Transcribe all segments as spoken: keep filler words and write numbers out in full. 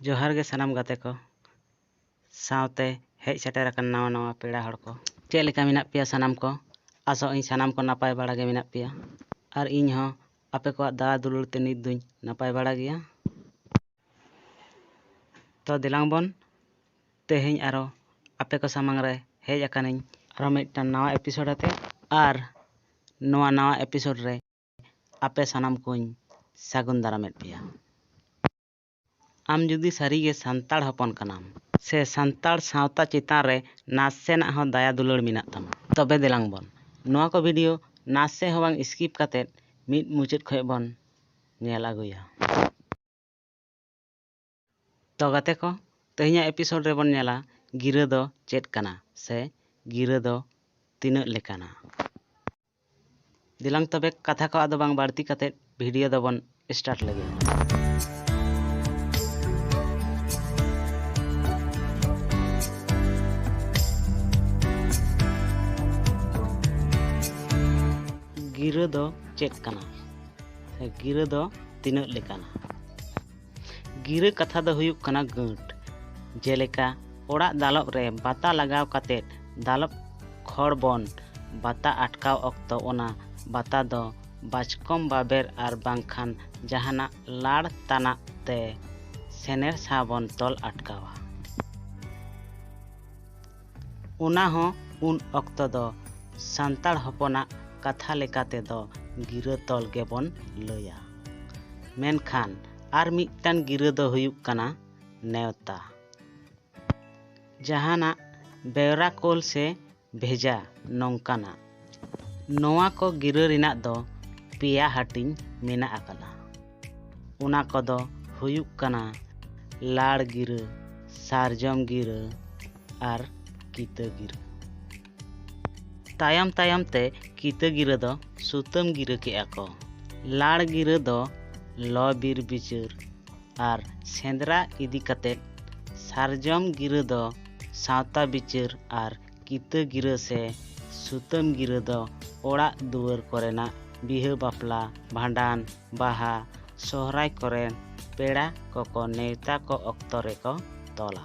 ᱡᱚᱦᱟᱨ ᱜᱮ ᱥᱟᱱᱟᱢ ᱜᱟᱛᱮ ᱠᱚ, ᱥᱟᱶᱛᱮ ᱦᱮᱡ ᱥᱮᱴᱮᱨ ᱟᱠᱟᱱ ᱱᱟᱣᱟ ᱱᱟᱣᱟ ᱯᱮᱲᱟ ᱦᱚᱲ ᱠᱚ᱾ ᱪᱮᱫ ᱞᱮᱠᱟ ᱢᱮᱱᱟᱜ ᱯᱮᱭᱟ ᱥᱟᱱᱟᱢ ᱠᱚ? ᱟᱥᱚᱜ ᱟᱹᱧ ᱥᱟᱱᱟᱢ ᱠᱚ ᱱᱟᱯᱟᱭ ᱵᱟᱲᱟ ᱜᱮ ᱢᱮᱱᱟᱜ ᱯᱮᱭᱟ, ᱟᱨ ᱤᱧ ᱦᱚᱸ ᱟᱯᱮ ᱠᱚᱣᱟᱜ ᱫᱟᱭᱟ ᱫᱩᱞᱟᱹᱲ ᱛᱮ ᱱᱤᱛ ᱫᱩᱧ ᱱᱟᱯᱟᱭ ᱵᱟᱲᱟ ᱜᱮᱭᱟ᱾ ᱛᱚ ᱫᱮᱞᱟᱝ ᱵᱚᱱ, ᱛᱮᱦᱮᱧ ᱟᱨᱚ ᱟᱯᱮ ᱠᱚ ᱥᱟᱢᱟᱝ ᱨᱮ ᱦᱮᱡ ᱟᱠᱟᱱᱟᱹᱧ ᱟᱨᱚ ᱢᱤᱫᱴᱟᱝ ᱱᱟᱣᱟ ᱮᱯᱤᱥᱳᱰ ᱟᱛᱮ᱾ ᱟᱨ ᱱᱚᱣᱟ ᱱᱟᱣᱟ ᱮᱯᱤᱥᱳᱰ ᱨᱮ ᱟᱯᱮ ᱥᱟᱱᱟᱢ ᱠᱚᱧ ᱥᱟᱹᱜᱩᱱ ᱫᱟᱨᱟᱢᱮᱫ ᱯᱮᱭᱟ᱾ ᱟᱢ ᱡᱩᱫᱤ ᱥᱟᱹᱨᱤᱜᱮ ᱥᱟᱱᱛᱟᱲ ᱦᱚᱯᱚᱱ ᱠᱟᱱᱟᱢ ᱥᱮ ᱥᱟᱱᱛᱟᱲ ᱥᱟᱶᱛᱟ ᱪᱮᱛᱟᱱ ᱨᱮ ᱱᱟᱥᱮᱱᱟᱜ ᱦᱚᱸ ᱫᱟᱭᱟ ᱫᱩᱞᱟᱹᱲ ᱢᱮᱱᱟᱜ ᱛᱟᱢᱟ, ᱛᱚᱵᱮ ᱫᱮᱞᱟᱝ ᱵᱚᱱ ᱱᱚᱣᱟ ᱠᱚ ᱵᱷᱤᱰᱤᱭᱳ ᱱᱟᱥᱮ ᱦᱚᱸ ᱵᱟᱝ ᱥᱠᱤᱯ ᱠᱟᱛᱮᱫ ᱢᱤᱫ ᱢᱩᱪᱟᱹᱫ ᱠᱷᱚᱱ ᱵᱚᱱ ᱧᱮᱞ ᱟᱹᱜᱩᱭᱟ᱾ ᱛᱚ ᱜᱟᱛᱮ ᱠᱚ, ᱛᱮᱦᱮᱧᱟᱜ ᱮᱯᱤᱥᱳᱰ ᱨᱮᱵᱚᱱ ᱧᱮᱞᱟ ᱜᱤᱨᱟᱹ ᱫᱚ ᱪᱮᱫ ᱠᱟᱱᱟ ᱥᱮ ᱜᱤᱨᱟᱹ ᱫᱚ ᱛᱤᱱᱟᱹᱜ ᱞᱮᱠᱟᱱᱟ᱾ ᱫᱮᱞᱟᱝ ᱛᱚᱵᱮ ᱠᱟᱛᱷᱟ ᱠᱚ ᱟᱫᱚ ᱵᱟᱝ ᱵᱟᱹᱲᱛᱤ ᱠᱟᱛᱮᱫ ᱵᱷᱤᱰᱤᱭᱳ ᱫᱚᱵᱚᱱ ᱥᱴᱟᱨᱴ ᱞᱮᱜᱮ᱾ ᱜᱤᱨᱟᱹ ᱫᱚ ᱪᱮᱫ ᱠᱟᱱᱟ? ᱥᱮ ᱜᱤᱨᱟᱹ ᱫᱚ ᱛᱤᱱᱟᱹᱜ ᱞᱮᱠᱟᱱᱟ? ᱜᱤᱨᱟᱹ ᱠᱟᱛᱷᱟ ᱫᱚ ᱦᱩᱭᱩᱜ ᱠᱟᱱᱟ ᱜᱟᱹᱴ᱾ ᱡᱮᱞᱮᱠᱟ, ᱚᱲᱟᱜ ᱫᱟᱞᱚᱵ ᱨᱮ ᱵᱟᱛᱟ ᱞᱟᱜᱟᱣ ᱠᱟᱛᱮᱫ ᱫᱟᱞᱚᱵ ᱠᱷᱚᱲ ᱵᱚᱱ ᱵᱟᱛᱟ ᱟᱴᱠᱟᱣ ᱚᱠᱛᱚ ᱚᱱᱟ ᱵᱟᱛᱟ ᱫᱚ ᱵᱟᱪᱠᱚᱢ ᱵᱟᱵᱮᱨ ᱟᱨ ᱵᱟᱝᱠᱷᱟᱱ ᱡᱟᱦᱟᱱᱟᱜ ᱞᱟᱲ ᱛᱟᱱᱟᱜ ᱛᱮ ᱥᱮᱱᱮᱨ ᱥᱟᱶ ᱵᱚᱱ ᱛᱚᱞ ᱟᱴᱠᱟᱣᱟ᱾ ᱚᱱᱟ ᱦᱚᱸ ᱩᱱ ᱚᱠᱛᱚ ᱫᱚ ᱥᱟᱱᱛᱟᱲ ᱦᱚᱯᱚᱱᱟᱜ ᱠᱟᱛᱷᱟ ᱞᱮᱠᱟ ᱛᱮᱫᱚ ᱜᱤᱨᱟᱹ ᱛᱚᱞ ᱜᱮᱵᱚᱱ ᱞᱟᱹᱭᱟ᱾ ᱢᱮᱱᱠᱷᱟᱱ ᱟᱨ ᱢᱤᱫᱴᱟᱝ ᱜᱤᱨᱟᱹ ᱫᱚ ᱦᱩᱭᱩᱜ ᱠᱟᱱᱟ ᱱᱮᱣᱛᱟ᱾ ᱡᱟᱦᱟᱱᱟᱜ ᱵᱮᱣᱨᱟ ᱠᱳᱞ ᱥᱮ ᱵᱷᱮᱡᱟ ᱱᱚᱝᱠᱟᱱᱟᱜ᱾ ᱱᱚᱣᱟ ᱠᱚ ᱜᱤᱨᱟᱹ ᱨᱮᱱᱟᱜ ᱫᱚ ᱯᱮᱭᱟ ᱦᱟᱹᱴᱤᱧ ᱢᱮᱱᱟᱜ ᱟᱠᱟᱫᱟ᱾ ᱚᱱᱟ ᱠᱚᱫᱚ ᱦᱩᱭᱩᱜ ᱠᱟᱱᱟ ᱞᱟᱲ ᱜᱤᱨᱟᱹ, ᱥᱟᱨᱡᱚᱢ ᱜᱤᱨᱟᱹ ᱟᱨ ᱠᱤᱛᱟᱹ ᱜᱤᱨᱟᱹ᱾ ᱛᱟᱭᱚᱢ ᱛᱟᱭᱚᱢ ᱛᱮ ᱠᱤᱛᱟᱹ ᱜᱤᱨᱟᱹ ᱫᱚ ᱥᱩᱛᱟᱹᱢ ᱜᱤᱨᱟᱹ ᱠᱮᱜᱼᱟ ᱠᱚ᱾ ᱞᱟᱲ ᱜᱤᱨᱟᱹ ᱫᱚ ᱞᱚ ᱵᱤᱨ ᱵᱤᱪᱟᱹᱨ ᱟᱨ ᱥᱮᱸᱫᱽᱨᱟ ᱤᱫᱤ ᱠᱟᱛᱮᱫ, ᱥᱟᱨᱡᱚᱢ ᱜᱤᱨᱟᱹ ᱫᱚ ᱥᱟᱶᱛᱟ ᱵᱤᱪᱟᱹᱨ ᱟᱨ ᱠᱤᱛᱟᱹ ᱜᱤᱨᱟᱹ ᱥᱮ ᱥᱩᱛᱟᱹᱢ ᱜᱤᱨᱟᱹ ᱫᱚ ᱚᱲᱟᱜ ᱫᱩᱣᱟᱹᱨ ᱠᱚᱨᱮᱱᱟᱜ ᱵᱤᱦᱟᱹ ᱵᱟᱯᱞᱟ, ᱵᱷᱟᱸᱰᱟᱱ, ᱵᱟᱦᱟ, ᱥᱚᱦᱨᱟᱭ ᱠᱚᱨᱮᱱ ᱯᱮᱲᱟ ᱠᱚᱠᱚ ᱱᱮᱣᱛᱟ ᱠᱚ ᱚᱠᱛᱚ ᱨᱮᱠᱚ ᱛᱚᱞᱟ᱾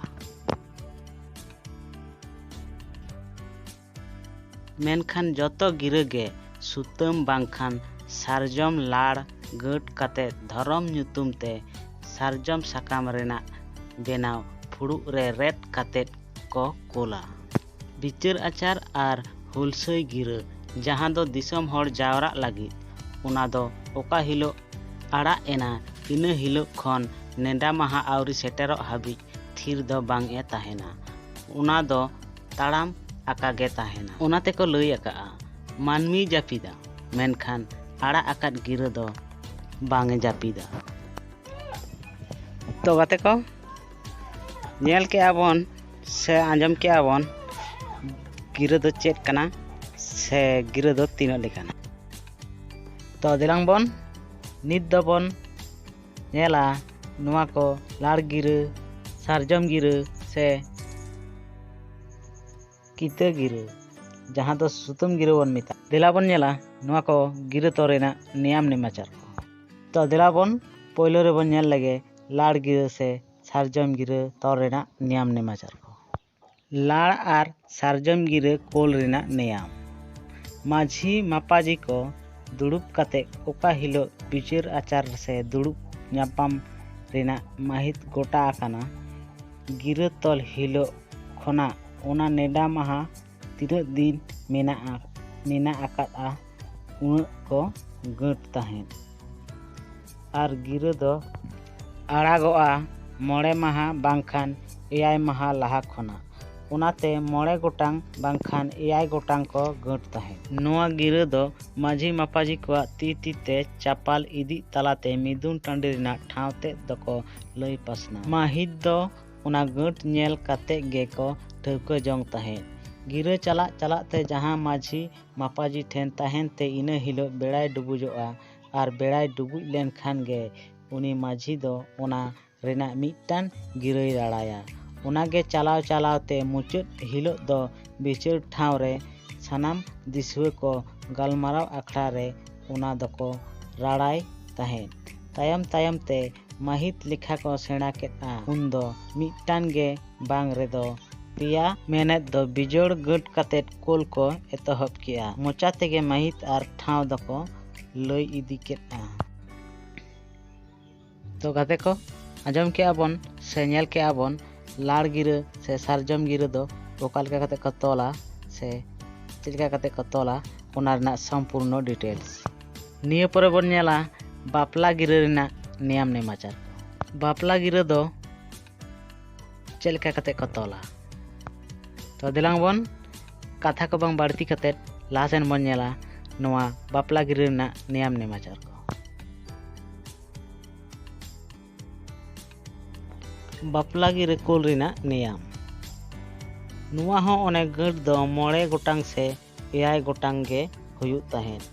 ᱢᱮᱱᱠᱷᱟᱱ ᱡᱚᱛᱚ ᱜᱤᱨᱟᱹ ᱜᱮ ᱥᱩᱛᱟᱹᱢ ᱵᱟᱝᱠᱷᱟᱱ ᱥᱟᱨᱡᱚᱢ ᱞᱟᱲ ᱜᱟᱹᱴ ᱠᱟᱛᱮ ᱫᱷᱚᱨᱚᱢ ᱧᱩᱛᱩᱢ ᱛᱮ ᱥᱟᱨᱡᱚᱢ ᱥᱟᱠᱟᱢ ᱨᱮᱱᱟᱜ ᱵᱮᱱᱟᱣ ᱯᱷᱩᱲᱩᱜ ᱨᱮ ᱨᱮᱫ ᱠᱟᱛᱮ ᱠᱚ ᱠᱳᱞᱟ᱾ ᱵᱤᱪᱟᱹᱨ ᱟᱪᱟᱨ ᱟᱨ ᱦᱩᱞᱥᱟᱹᱭ ᱜᱤᱨᱟᱹ, ᱡᱟᱦᱟᱸ ᱫᱚ ᱫᱤᱥᱚᱢ ᱦᱚᱲ ᱡᱟᱣᱨᱟᱜ ᱞᱟᱹᱜᱤᱫ, ᱚᱱᱟ ᱫᱚ ᱚᱠᱟ ᱦᱤᱞᱳᱜ ᱟᱲᱟᱜ ᱮᱱᱟ, ᱤᱱᱟᱹ ᱦᱤᱞᱳᱜ ᱠᱷᱚᱱ ᱱᱮᱰᱟ ᱢᱟᱦᱟ ᱟᱹᱣᱨᱤ ᱥᱮᱴᱮᱨᱚᱜ ᱦᱟᱹᱵᱤᱡ ᱛᱷᱤᱨ ᱫᱚ ᱵᱟᱝ ᱮ ᱛᱟᱦᱮᱱᱟ᱾ ᱚᱱᱟ ᱫᱚ ᱛᱟᱲᱟᱢ ᱟᱠᱟ ᱜᱮ ᱛᱟᱦᱮᱱᱟ᱾ ᱚᱱᱟ ᱛᱮᱠᱚ ᱞᱟᱹᱭ ᱟᱠᱟᱜᱼᱟ, ᱢᱟᱹᱱᱢᱤ ᱡᱟᱹᱯᱤᱫᱟ, ᱢᱮᱱᱠᱷᱟᱱ ᱟᱲᱟᱜ ᱟᱠᱟᱫ ᱜᱤᱨᱟᱹ ᱫᱚ ᱵᱟᱝ ᱮ ᱡᱟᱹᱯᱤᱫᱟ᱾ ᱛᱚ ᱜᱟᱛᱮ ᱠᱚ, ᱧᱮᱞ ᱠᱮᱜᱼᱟ ᱵᱚᱱ ᱥᱮ ᱟᱸᱡᱚᱢ ᱠᱮᱜᱼᱟ ᱵᱚᱱ, ᱜᱤᱨᱟᱹ ᱫᱚ ᱪᱮᱫ ᱠᱟᱱᱟ ᱥᱮ ᱜᱤᱨᱟᱹ ᱫᱚ ᱛᱤᱱᱟᱹᱜ ᱞᱮᱠᱟᱱᱟ᱾ ᱛᱚ ᱫᱮᱞᱟᱝ ᱵᱚᱱ ᱱᱤᱛ ᱫᱚᱵᱚᱱ ᱧᱮᱞᱟ ᱱᱚᱣᱟ ᱠᱚ ᱞᱟᱲ ᱜᱤᱨᱟᱹ, ᱥᱟᱨᱡᱚᱢ ᱜᱤᱨᱟᱹ ᱥᱮ ᱠᱤᱛᱟᱹ ᱜᱤᱨᱟᱹ, ᱡᱟᱦᱟᱸ ᱫᱚ ᱥᱩᱛᱟᱹᱢ ᱜᱤᱨᱟᱹ ᱵᱚᱱ ᱢᱮᱛᱟᱜᱼᱟ᱾ ᱫᱮᱞᱟ ᱵᱚᱱ ᱧᱮᱞᱟ ᱱᱚᱣᱟ ᱠᱚ ᱜᱤᱨᱟᱹ ᱛᱚᱞ ᱨᱮᱱᱟᱜ ᱱᱮᱭᱟᱢ ᱱᱮᱢᱟᱪᱟᱨ ᱠᱚ᱾ ᱛᱚ ᱫᱮᱞᱟ ᱵᱚᱱ ᱯᱳᱭᱞᱳ ᱨᱮᱵᱚᱱ ᱧᱮᱞ ᱞᱮᱜᱮ ᱞᱟᱲ ᱜᱤᱨᱟᱹ ᱥᱮ ᱥᱟᱨᱡᱚᱢ ᱜᱤᱨᱟᱹ ᱛᱚᱞ ᱨᱮᱱᱟᱜ ᱱᱮᱭᱟᱢ ᱱᱮᱢᱟᱪᱟᱨ ᱠᱚ᱾ ᱞᱟᱲ ᱟᱨ ᱥᱟᱨᱡᱚᱢ ᱜᱤᱨᱟᱹ ᱠᱳᱞ ᱨᱮᱱᱟᱜ ᱱᱮᱭᱟᱢ᱾ ᱢᱟᱹᱡᱷᱤ ᱢᱟᱯᱟᱡᱤ ᱠᱚ ᱫᱩᱲᱩᱵ ᱠᱟᱛᱮ ᱚᱠᱟ ᱦᱤᱞᱳᱜ ᱵᱤᱪᱟᱹᱨ ᱟᱪᱟᱨ ᱥᱮ ᱫᱩᱲᱩᱵ ᱧᱟᱯᱟᱢ ᱨᱮᱱᱟᱜ ᱢᱟᱹᱦᱤᱛ ᱜᱚᱴᱟ ᱟᱠᱟᱱᱟ, ᱜᱤᱨᱟᱹ ᱛᱚᱞ ᱦᱤᱞᱳᱜ ᱠᱷᱚᱱᱟᱜ ᱚᱱᱟ ᱱᱮᱰᱟ ᱢᱟᱦᱟ ᱛᱤᱱᱟᱹᱜ ᱫᱤᱱ ᱢᱮᱱᱟᱜᱼᱟ, ᱢᱮᱱᱟᱜ ᱟᱠᱟᱫᱼᱟ, ᱩᱱᱟᱹᱜ ᱠᱚ ᱜᱟᱹᱴ ᱛᱟᱦᱮᱸᱫ᱾ ᱟᱨ ᱜᱤᱨᱟᱹ ᱫᱚ ᱟᱲᱟᱜᱚᱜᱼᱟ ᱢᱚᱬᱮ ᱢᱟᱦᱟ ᱵᱟᱝᱠᱷᱟᱱ ᱮᱭᱟᱭ ᱢᱟᱦᱟ ᱞᱟᱦᱟ ᱠᱷᱚᱱᱟᱜ᱾ ᱚᱱᱟᱛᱮ ᱢᱚᱬᱮ ᱜᱚᱴᱟᱝ ᱵᱟᱝᱠᱷᱟᱱ ᱮᱭᱟᱭ ᱜᱚᱴᱟᱝ ᱠᱚ ᱜᱟᱹᱴ ᱛᱟᱦᱮᱸᱫ᱾ ᱱᱚᱣᱟ ᱜᱤᱨᱟᱹ ᱫᱚ ᱢᱟᱹᱡᱷᱤ ᱢᱟᱯᱟᱡᱤ ᱠᱚᱣᱟᱜ ᱛᱤ ᱛᱤ ᱛᱮ ᱪᱟᱯᱟᱞ ᱤᱫᱤ ᱛᱟᱞᱟᱛᱮ ᱢᱤᱫᱩᱱ ᱴᱟᱺᱰᱤ ᱨᱮᱱᱟᱜ ᱴᱷᱟᱶ ᱛᱮᱫ ᱫᱚᱠᱚ ᱞᱟᱹᱭ ᱯᱟᱥᱱᱟᱣ᱾ ᱢᱟᱹᱦᱤᱛ ᱫᱚ ᱚᱱᱟ ᱜᱟᱹᱴ ᱧᱮᱞ ᱠᱟᱛᱮ ᱜᱮᱠᱚ ᱴᱷᱟᱹᱣᱠᱟᱹ ᱡᱚᱝ ᱛᱟᱦᱮᱸᱫ᱾ ᱜᱤᱨᱟᱹ ᱪᱟᱞᱟᱜ ᱪᱟᱞᱟᱜ ᱛᱮ ᱡᱟᱦᱟᱸ ᱢᱟᱹᱡᱷᱤ ᱢᱟᱯᱟᱡᱤ ᱴᱷᱮᱱ ᱛᱟᱦᱮᱱ ᱛᱮ ᱤᱱᱟᱹ ᱦᱤᱞᱳᱜ ᱵᱮᱲᱟᱭ ᱰᱩᱵᱩᱡᱚᱜᱼᱟ ᱟᱨ ᱵᱮᱲᱟᱭ ᱰᱩᱵᱩᱡ ᱞᱮᱱᱠᱷᱟᱱ ᱜᱮ ᱩᱱᱤ ᱢᱟᱹᱡᱷᱤ ᱫᱚ ᱚᱱᱟ ᱨᱮᱱᱟᱜ ᱢᱤᱫᱴᱟᱝ ᱜᱤᱨᱟᱹᱭ ᱨᱟᱲᱟᱭᱟ᱾ ᱚᱱᱟᱜᱮ ᱪᱟᱞᱟᱣ ᱪᱟᱞᱟᱣ ᱛᱮ ᱢᱩᱪᱟᱹᱫ ᱦᱤᱞᱳᱜ ᱫᱚ ᱵᱤᱪᱟᱹᱨ ᱴᱷᱟᱶ ᱨᱮ ᱥᱟᱱᱟᱢ ᱫᱤᱥᱩᱣᱟᱹ ᱠᱚ ᱜᱟᱞᱢᱟᱨᱟᱣ ᱟᱠᱷᱲᱟ ᱨᱮ ᱚᱱᱟ ᱫᱚᱠᱚ ᱨᱟᱲᱟᱭ ᱛᱟᱦᱮᱸᱫ᱾ ᱛᱟᱭᱚᱢ ᱛᱟᱭᱚᱢ ᱛᱮ ᱢᱟᱹᱦᱤᱛ ᱞᱮᱠᱷᱟ ᱠᱚ ᱥᱮᱬᱟ ᱠᱮᱫᱼᱟ᱾ ᱩᱱᱫᱚ ᱢᱤᱫᱴᱟᱝ ᱜᱮ ᱵᱟᱝ ᱨᱮᱫᱚ ᱯᱮᱭᱟ ᱢᱮᱱᱮᱫ ᱫᱚ ᱵᱤᱡᱳᱲ ᱜᱟᱹᱴ ᱠᱟᱛᱮᱫ ᱠᱳᱞ ᱠᱚ ᱮᱛᱚᱦᱚᱵ ᱠᱮᱫᱼᱟ᱾ ᱢᱚᱪᱟ ᱛᱮᱜᱮ ᱢᱟᱹᱦᱤᱛ ᱟᱨ ᱴᱷᱟᱶ ᱫᱚᱠᱚ ᱞᱟᱹᱭ ᱤᱫᱤ ᱠᱮᱫᱼᱟ᱾ ᱛᱚ ᱜᱟᱛᱮ ᱠᱚ, ᱟᱸᱡᱚᱢ ᱠᱮᱜᱼᱟ ᱵᱚᱱ ᱥᱮ ᱧᱮᱞ ᱠᱮᱜᱼᱟ ᱵᱚᱱ, ᱞᱟᱲ ᱜᱤᱨᱟᱹ ᱥᱮ ᱥᱟᱨᱡᱚᱢ ᱜᱤᱨᱟᱹ ᱫᱚ ᱚᱠᱟ ᱞᱮᱠᱟ ᱠᱟᱛᱮ ᱠᱚ ᱛᱚᱞᱟ ᱥᱮ ᱪᱮᱫ ᱞᱮᱠᱟ ᱠᱟᱛᱮ ᱠᱚ ᱛᱚᱞᱟ, ᱚᱱᱟ ᱨᱮᱱᱟᱜ ᱥᱚᱢᱯᱩᱨᱱᱚ ᱰᱤᱴᱮᱞᱥ᱾ ᱱᱤᱭᱟᱹ ᱯᱚᱨᱮ ᱵᱚᱱ ᱧᱮᱞᱟ ᱵᱟᱯᱞᱟ ᱜᱤᱨᱟᱹ ᱨᱮᱱᱟᱜ ᱱᱮᱭᱟᱢ ᱱᱮᱢᱟᱪᱟᱨ᱾ ᱵᱟᱯᱞᱟ ᱜᱤᱨᱟᱹ ᱫᱚ ᱪᱮᱫ ᱞᱮᱠᱟ ᱠᱟᱛᱮ ᱠᱚ ᱛᱚᱞᱟ? ᱛᱚ ᱫᱮᱞᱟᱝ ᱵᱚᱱ ᱠᱟᱛᱷᱟ ᱠᱚ ᱵᱟᱝ ᱵᱟᱹᱲᱛᱤ ᱠᱟᱛᱮ ᱞᱟᱦᱟ ᱥᱮᱱ ᱵᱚᱱ ᱧᱮᱞᱟ ᱱᱚᱣᱟ ᱵᱟᱯᱞᱟ ᱜᱤᱨᱟᱹ ᱨᱮᱱᱟᱜ ᱱᱮᱭᱟᱢ ᱱᱮᱢᱟᱪᱟᱨ ᱠᱚ᱾ ᱵᱟᱯᱞᱟ ᱜᱤᱨᱟᱹ ᱠᱳᱞ ᱨᱮᱱᱟᱜ ᱱᱮᱭᱟᱢ᱾ ᱱᱚᱣᱟ ᱦᱚᱸ ᱚᱱᱮ ᱜᱟᱹᱴ ᱫᱚ ᱢᱚᱬᱮ ᱜᱚᱴᱟᱝ ᱥᱮ ᱮᱭᱟᱭ ᱜᱚᱴᱟᱝ ᱜᱮ ᱦᱩᱭᱩᱜ ᱛᱟᱦᱮᱸᱫ᱾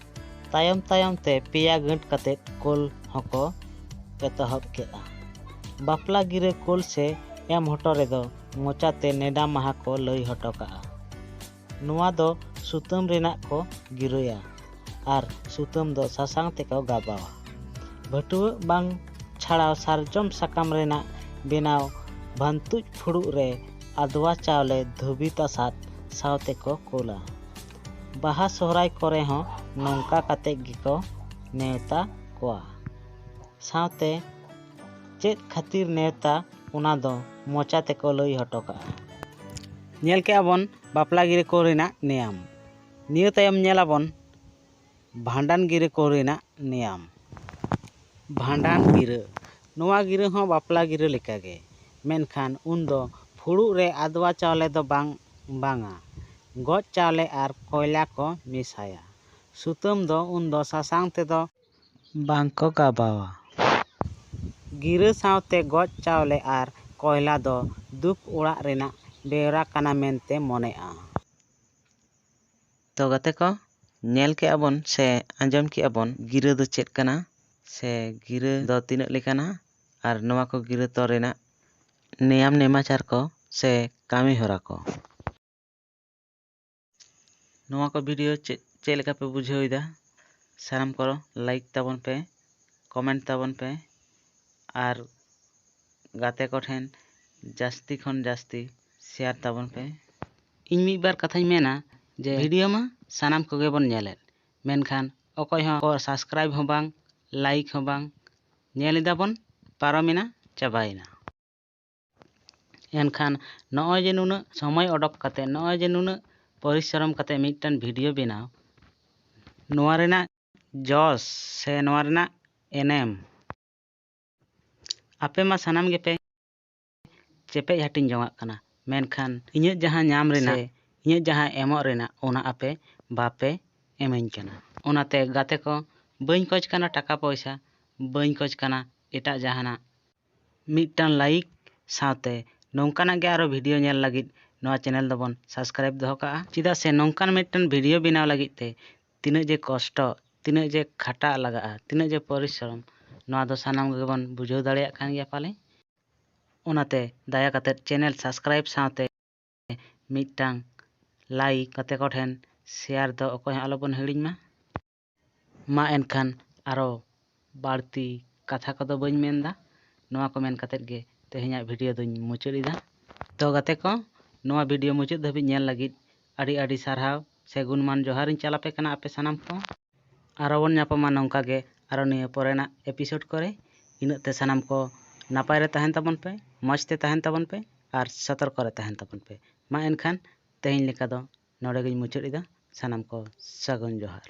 ᱛᱟᱭᱚᱢ ᱛᱟᱭᱚᱢ ᱛᱮ ᱯᱮᱭᱟ ᱜᱟᱹᱴ ᱠᱟᱛᱮ ᱠᱳᱞ ᱦᱚᱸᱠᱚ ᱮᱛᱚᱦᱚᱵ ᱠᱮᱫᱼᱟ᱾ ᱵᱟᱯᱞᱟ ᱜᱤᱨᱟᱹ ᱠᱳᱞ ᱥᱮ ᱮᱢ ᱦᱚᱴᱚ ᱨᱮᱫᱚ ᱢᱚᱪᱟᱛᱮ ᱱᱮᱰᱟ ᱢᱟᱦᱟ ᱠᱚ ᱞᱟᱹᱭ ᱦᱚᱴᱚ ᱠᱟᱜᱼᱟ᱾ ᱱᱚᱣᱟ ᱫᱚ ᱥᱩᱛᱟᱹᱢ ᱨᱮᱱᱟᱜ ᱠᱚ ᱜᱤᱨᱟᱹᱭᱟ ᱟᱨ ᱥᱩᱛᱟᱹᱢ ᱫᱚ ᱥᱟᱥᱟᱝ ᱛᱮᱠᱚ ᱜᱟᱵᱟᱣᱟ᱾ ᱵᱷᱟᱹᱴᱩᱣᱟᱹᱜ ᱵᱟᱝ ᱪᱷᱟᱲᱟᱣ ᱥᱟᱨᱡᱚᱢ ᱥᱟᱠᱟᱢ ᱨᱮᱱᱟᱜ ᱵᱮᱱᱟᱣ ᱵᱷᱟᱱᱛᱩᱡ ᱯᱷᱩᱲᱩᱜ ᱨᱮ ᱟᱫᱽᱣᱟ ᱪᱟᱣᱞᱮ ᱫᱷᱩᱵᱤ ᱛᱟᱥᱟᱫ ᱥᱟᱶ ᱛᱮᱠᱚ ᱠᱳᱞᱟ᱾ ᱵᱟᱦᱟ ᱥᱚᱦᱨᱟᱭ ᱠᱚᱨᱮ ᱦᱚᱸ ᱱᱚᱝᱠᱟ ᱠᱟᱛᱮ ᱜᱮᱠᱚ ᱱᱮᱣᱛᱟ ᱠᱚᱣᱟ᱾ ᱥᱟᱶᱛᱮ ᱪᱮᱫ ᱠᱷᱟᱹᱛᱤᱨ ᱱᱮᱣᱛᱟ, ᱚᱱᱟ ᱫᱚ ᱢᱚᱪᱟ ᱛᱮᱠᱚ ᱞᱟᱹᱭ ᱦᱚᱴᱚ ᱠᱟᱜᱼᱟ᱾ ᱧᱮᱞ ᱠᱮᱜᱼᱟ ᱵᱚᱱ ᱵᱟᱯᱞᱟ ᱜᱤᱨᱟᱹ ᱠᱳᱞ ᱨᱮᱱᱟᱜ ᱱᱮᱭᱟᱢ᱾ ᱱᱤᱭᱟᱹ ᱛᱟᱭᱚᱢ ᱧᱮᱞ ᱟᱵᱚᱱ ᱵᱷᱟᱸᱰᱟᱱ ᱜᱤᱨᱟᱹ ᱠᱳᱞ ᱨᱮᱱᱟᱜ ᱱᱮᱭᱟᱢ᱾ ᱵᱷᱟᱸᱰᱟᱱ ᱜᱤᱨᱟᱹ, ᱱᱚᱣᱟ ᱜᱤᱨᱟᱹ ᱦᱚᱸ ᱵᱟᱯᱞᱟ ᱜᱤᱨᱟᱹ ᱞᱮᱠᱟᱜᱮ, ᱢᱮᱱᱠᱷᱟᱱ ᱩᱱᱫᱚ ᱯᱷᱩᱲᱩᱜ ᱨᱮ ᱟᱫᱽᱣᱟ ᱪᱟᱣᱞᱮ ᱫᱚ ᱵᱟᱝ, ᱵᱟᱝᱟ, ᱜᱚᱡ ᱪᱟᱣᱞᱮ ᱟᱨ ᱠᱚᱭᱞᱟ ᱠᱚ ᱢᱮᱥᱟᱭᱟ᱾ ᱥᱩᱛᱟᱹᱢ ᱫᱚ ᱩᱱᱫᱚ ᱥᱟᱥᱟᱝ ᱛᱮᱫᱚ ᱵᱟᱝ ᱠᱚ ᱜᱟᱵᱟᱣᱟ᱾ ᱜᱤᱨᱟᱹ ᱥᱟᱶᱛᱮ ᱜᱚᱡ ᱪᱟᱣᱞᱮ ᱟᱨ ᱠᱚᱭᱞᱟ ᱫᱚ ᱫᱩᱠ ᱚᱲᱟᱜ ᱨᱮᱱᱟᱜ ᱵᱮᱣᱨᱟ ᱠᱟᱱᱟ ᱢᱮᱱᱛᱮ ᱢᱚᱱᱮᱜᱼᱟ᱾ ᱛᱚ ᱜᱟᱛᱮ ᱠᱚ, ᱧᱮᱞ ᱠᱮᱜᱼᱟ ᱵᱚᱱ ᱥᱮ ᱟᱸᱡᱚᱢ ᱠᱮᱜᱼᱟ ᱵᱚᱱ ᱜᱤᱨᱟᱹ ᱫᱚ ᱪᱮᱫ ᱠᱟᱱᱟ ᱥᱮ ᱜᱤᱨᱟᱹ ᱫᱚ ᱛᱤᱱᱟᱹᱜ ᱞᱮᱠᱟᱱᱟ ᱟᱨ ᱱᱚᱣᱟ ᱠᱚ ᱜᱤᱨᱟᱹ ᱛᱚᱞ ᱨᱮᱱᱟᱜ ᱱᱮᱭᱟᱢ ᱱᱮᱢᱟᱪᱟᱨ ᱠᱚ ᱥᱮ ᱠᱟᱹᱢᱤ ᱦᱚᱨᱟ ᱠᱚ᱾ ᱱᱚᱣᱟ ᱠᱚ ᱵᱷᱤᱰᱤᱭᱳ ᱪᱮᱫ, ᱪᱮᱫ ᱞᱮᱠᱟ ᱯᱮ ᱵᱩᱡᱷᱟᱹᱣ ᱮᱫᱟ? ᱥᱟᱱᱟᱢ ᱠᱚ ᱞᱟᱭᱤᱠ ᱛᱟᱵᱚᱱ ᱯᱮ, ᱠᱚᱢᱮᱱᱴ ᱛᱟᱵᱚᱱ ᱯᱮ᱾ ᱟᱨ ᱜᱟᱛᱮ ᱠᱚᱴᱷᱮᱱ ᱡᱟᱹᱥᱛᱤ ᱠᱷᱚᱱ ᱡᱟᱹᱥᱛᱤ ᱥᱮᱭᱟᱨ ᱛᱟᱵᱚᱱ ᱯᱮ᱾ ᱤᱧ ᱢᱤᱫ ᱵᱟᱨ ᱠᱟᱛᱷᱟᱧ ᱢᱮᱱᱟ ᱡᱮ ᱵᱷᱤᱰᱤᱭᱳ ᱢᱟ ᱥᱟᱱᱟᱢ ᱠᱚᱜᱮ ᱵᱚᱱ ᱧᱮᱞᱮᱫ, ᱢᱮᱱᱠᱷᱟᱱ ᱚᱠᱚᱭ ᱦᱚᱸ ᱥᱟᱵᱥᱠᱨᱟᱭᱤᱵ ᱦᱚᱸ ᱵᱟᱝ, ᱞᱟᱭᱤᱠ ᱦᱚᱸ ᱵᱟᱝ᱾ ᱧᱮᱞ ᱮᱫᱟ ᱵᱚᱱ, ᱯᱟᱨᱚᱢᱮᱱᱟ, ᱪᱟᱵᱟᱭᱮᱱᱟ᱾ ᱮᱱᱠᱷᱟᱱ ᱱᱚᱜᱼᱚᱭ ᱡᱮ ᱱᱩᱱᱟᱹᱜ ᱥᱚᱢᱚᱭ ᱚᱰᱚᱠ ᱠᱟᱛᱮ, ᱱᱚᱜᱼᱚᱭ ᱡᱮ ᱱᱩᱱᱟᱹᱜ ᱯᱚᱨᱤᱥᱨᱚᱢ ᱠᱟᱛᱮ ᱢᱤᱫᱴᱟᱝ ᱵᱷᱤᱰᱤᱭᱳ ᱵᱮᱱᱟᱣ, ᱱᱚᱣᱟ ᱨᱮᱱᱟᱜ ᱡᱚᱥ ᱥᱮ ᱱᱚᱣᱟ ᱨᱮᱱᱟᱜ ᱮᱱᱮᱢ ᱟᱯᱮ ᱢᱟ ᱥᱟᱱᱟᱢ ᱜᱮᱯᱮ ᱪᱮᱯᱮᱡ ᱦᱟᱹᱴᱤᱧ ᱡᱚᱝᱟᱜ ᱠᱟᱱᱟ, ᱢᱮᱱᱠᱷᱟᱱ ᱤᱧᱟᱹᱜ ᱡᱟᱦᱟᱸ ᱧᱟᱢ ᱨᱮᱱᱟᱜ ᱥᱮ ᱤᱧᱟᱹᱜ ᱡᱟᱦᱟᱸ ᱮᱢᱚᱜ ᱨᱮᱱᱟᱜ, ᱚᱱᱟ ᱟᱯᱮ ᱵᱟᱯᱮ ᱮᱢᱟᱹᱧ ᱠᱟᱱᱟ᱾ ᱚᱱᱟᱛᱮ ᱜᱟᱛᱮ ᱠᱚ, ᱵᱟᱹᱧ ᱠᱷᱚᱡᱽ ᱠᱟᱱᱟ ᱴᱟᱠᱟ ᱯᱚᱭᱥᱟ, ᱵᱟᱹᱧ ᱠᱷᱚᱡᱽ ᱠᱟᱱᱟ ᱮᱴᱟᱜ ᱡᱟᱦᱟᱱᱟᱜ᱾ ᱢᱤᱫᱴᱟᱝ ᱞᱟᱭᱤᱠ ᱥᱟᱶᱛᱮ ᱱᱚᱝᱠᱟᱱᱟᱜ ᱜᱮ ᱟᱨᱚ ᱵᱷᱤᱰᱤᱭᱳ ᱧᱮᱞ ᱞᱟᱹᱜᱤᱫ ᱱᱚᱣᱟ ᱪᱮᱱᱮᱞ ᱫᱚᱵᱚᱱ ᱥᱟᱵᱥᱠᱨᱟᱭᱤᱵ ᱫᱚᱦᱚ ᱠᱟᱜᱼᱟ᱾ ᱪᱮᱫᱟᱜ ᱥᱮ ᱱᱚᱝᱠᱟᱱ ᱢᱤᱫᱴᱟᱝ ᱵᱷᱤᱰᱤᱭᱳ ᱵᱮᱱᱟᱣ ᱞᱟᱹᱜᱤᱫ ᱛᱮ ᱛᱤᱱᱟᱹᱜ ᱡᱮ ᱠᱚᱥᱴᱚ, ᱛᱤᱱᱟᱹᱜ ᱡᱮ ᱠᱷᱟᱴᱟᱜ ᱞᱟᱜᱟᱜᱼᱟ, ᱛᱤᱱᱟᱹᱜ ᱡᱮ ᱯᱚᱨᱤᱥᱨᱚᱢ, ᱱᱚᱣᱟ ᱫᱚ ᱥᱟᱱᱟᱢ ᱜᱮᱵᱚᱱ ᱵᱩᱡᱷᱟᱹᱣ ᱫᱟᱲᱮᱭᱟᱜ ᱠᱟᱱ ᱜᱮᱭᱟ ᱯᱟᱞᱮ᱾ ᱚᱱᱟᱛᱮ ᱫᱟᱭᱟ ᱠᱟᱛᱮᱫ ᱪᱮᱱᱮᱞ ᱥᱟᱵᱥᱠᱨᱟᱭᱤᱵ ᱥᱟᱶᱛᱮ ᱢᱤᱫᱴᱟᱝ ᱞᱟᱭᱤᱠ, ᱜᱟᱛᱮ ᱠᱚᱴᱷᱮᱱ ᱥᱮᱭᱟᱨ ᱫᱚ ᱚᱠᱚᱭ ᱦᱚᱸ ᱟᱞᱚᱵᱚᱱ ᱦᱤᱲᱤᱧ ᱢᱟ᱾ ᱢᱟ ᱮᱱᱠᱷᱟᱱ ᱟᱨᱚ ᱵᱟᱹᱲᱛᱤ ᱠᱟᱛᱷᱟ ᱠᱚᱫᱚ ᱵᱟᱹᱧ ᱢᱮᱱᱫᱟ᱾ ᱱᱚᱣᱟ ᱠᱚ ᱢᱮᱱ ᱠᱟᱛᱮᱫ ᱜᱮ ᱛᱮᱦᱮᱧᱟᱜ ᱵᱷᱤᱰᱤᱭᱳ ᱫᱚᱧ ᱢᱩᱪᱟᱹᱫ ᱮᱫᱟ᱾ ᱛᱚ ᱜᱟᱛᱮ ᱠᱚ, ᱱᱚᱣᱟ ᱵᱷᱤᱰᱤᱭᱳ ᱢᱩᱪᱟᱹᱫ ᱫᱷᱟᱹᱵᱤᱡ ᱧᱮᱞ ᱞᱟᱹᱜᱤᱫ ᱟᱹᱰᱤ ᱟᱹᱰᱤ ᱥᱟᱨᱦᱟᱣ ᱥᱮ ᱜᱩᱱᱢᱟᱱ ᱡᱚᱦᱟᱨᱤᱧ ᱪᱟᱞ ᱟᱯᱮ ᱠᱟᱱᱟ ᱟᱯᱮ ᱥᱟᱱᱟᱢ ᱠᱚ᱾ ᱟᱨᱚ ᱵᱚᱱ ᱧᱟᱯᱟᱢᱟ ᱱᱚᱝᱠᱟ ᱜᱮ ᱟᱨᱚ ᱱᱤᱭᱟᱹ ᱯᱚᱨᱮᱱᱟᱜ ᱮᱯᱤᱥᱳᱰ ᱠᱚᱨᱮ᱾ ᱤᱱᱟᱹᱜ ᱛᱮ ᱥᱟᱱᱟᱢ ᱠᱚ ᱱᱟᱯᱟᱭ ᱨᱮ ᱛᱟᱦᱮᱱ ᱛᱟᱵᱚᱱ ᱯᱮ, ᱢᱚᱡᱽ ᱛᱮ ᱛᱟᱦᱮᱱ ᱛᱟᱵᱚᱱ ᱯᱮ ᱟᱨ ᱥᱚᱛᱚᱨᱠᱚ ᱨᱮ ᱛᱟᱦᱮᱱ ᱛᱟᱵᱚᱱ ᱯᱮ᱾ ᱢᱟ ᱮᱱᱠᱷᱟᱱ ᱛᱮᱦᱮᱧ ᱞᱮᱠᱟ ᱫᱚ ᱱᱚᱰᱮ ᱜᱤᱧ ᱢᱩᱪᱟᱹᱫ ᱮᱫᱟ᱾ ᱥᱟᱱᱟᱢ ᱠᱚ ᱥᱟᱹᱜᱩᱱ ᱡᱚᱦᱟᱨ᱾